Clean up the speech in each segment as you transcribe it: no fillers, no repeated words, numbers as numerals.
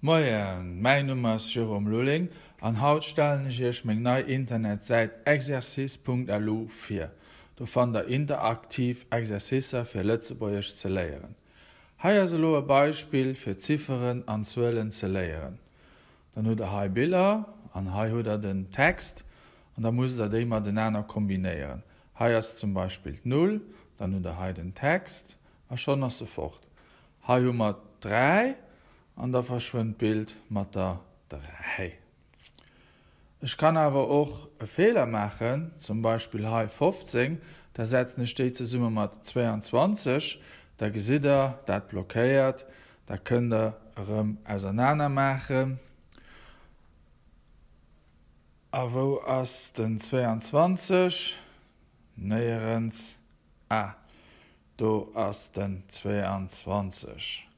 Moien, mäin Numm ass Jérôme Lulling an haut stellen ech iech meng nei Internetsäit exercice.lu vir. Do fannt der interaktiv Exercicer fir Lëtzebuergesch ze léieren. Hei ass elo e Beispill fir Zifferen an Zuelen ze léieren. Dann hutt der hei Biller an hei hutt der den Text an da musst der déi matenaner kombinéieren. Hei ass zum Beispill d'Null, dann hutt der hei den Text a schonn ass se fort. Hei hu mer d'3 an da verschwënnt d'Bild mat der 3. Ech kann awer och e Feeler maachen, zum Beispill hei 15, da setzen ech déi zesumme mat 22, da gesitt der, dat blockéiert, da kënnt der erëm ausernaner maachen. A wou ass den 22? Néierens. Ah, do ass den 22.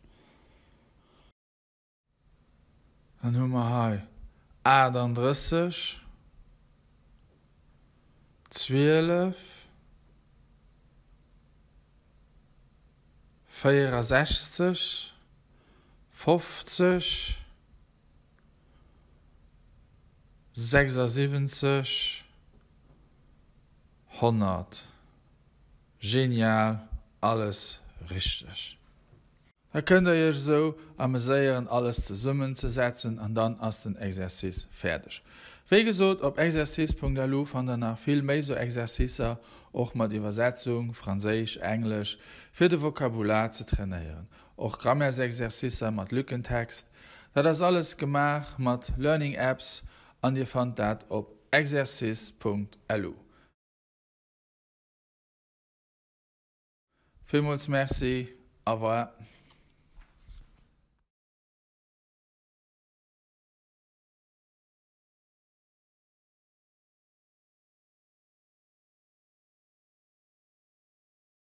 Dann hu mer hei 38, 12, 64, 50, 76, 100. Genial, alles richteg. Da kënnt der iech esou ameséieren alles zesummen ze setzen an dann ass den Exercice fäerdeg. Wéi gesot, op exercice.lu fannt der nach vill méi sou Exercicer, och mat Iwwersetzung, Franséisch, Englesch, fir de Vokabular ze trainéieren. Och Grammaires-Exercicer mat Lückentext. Dat ass alles gemaach mat Learning Apps an dir fannt dat op exercice.lu. Villmools Merci, au revoir.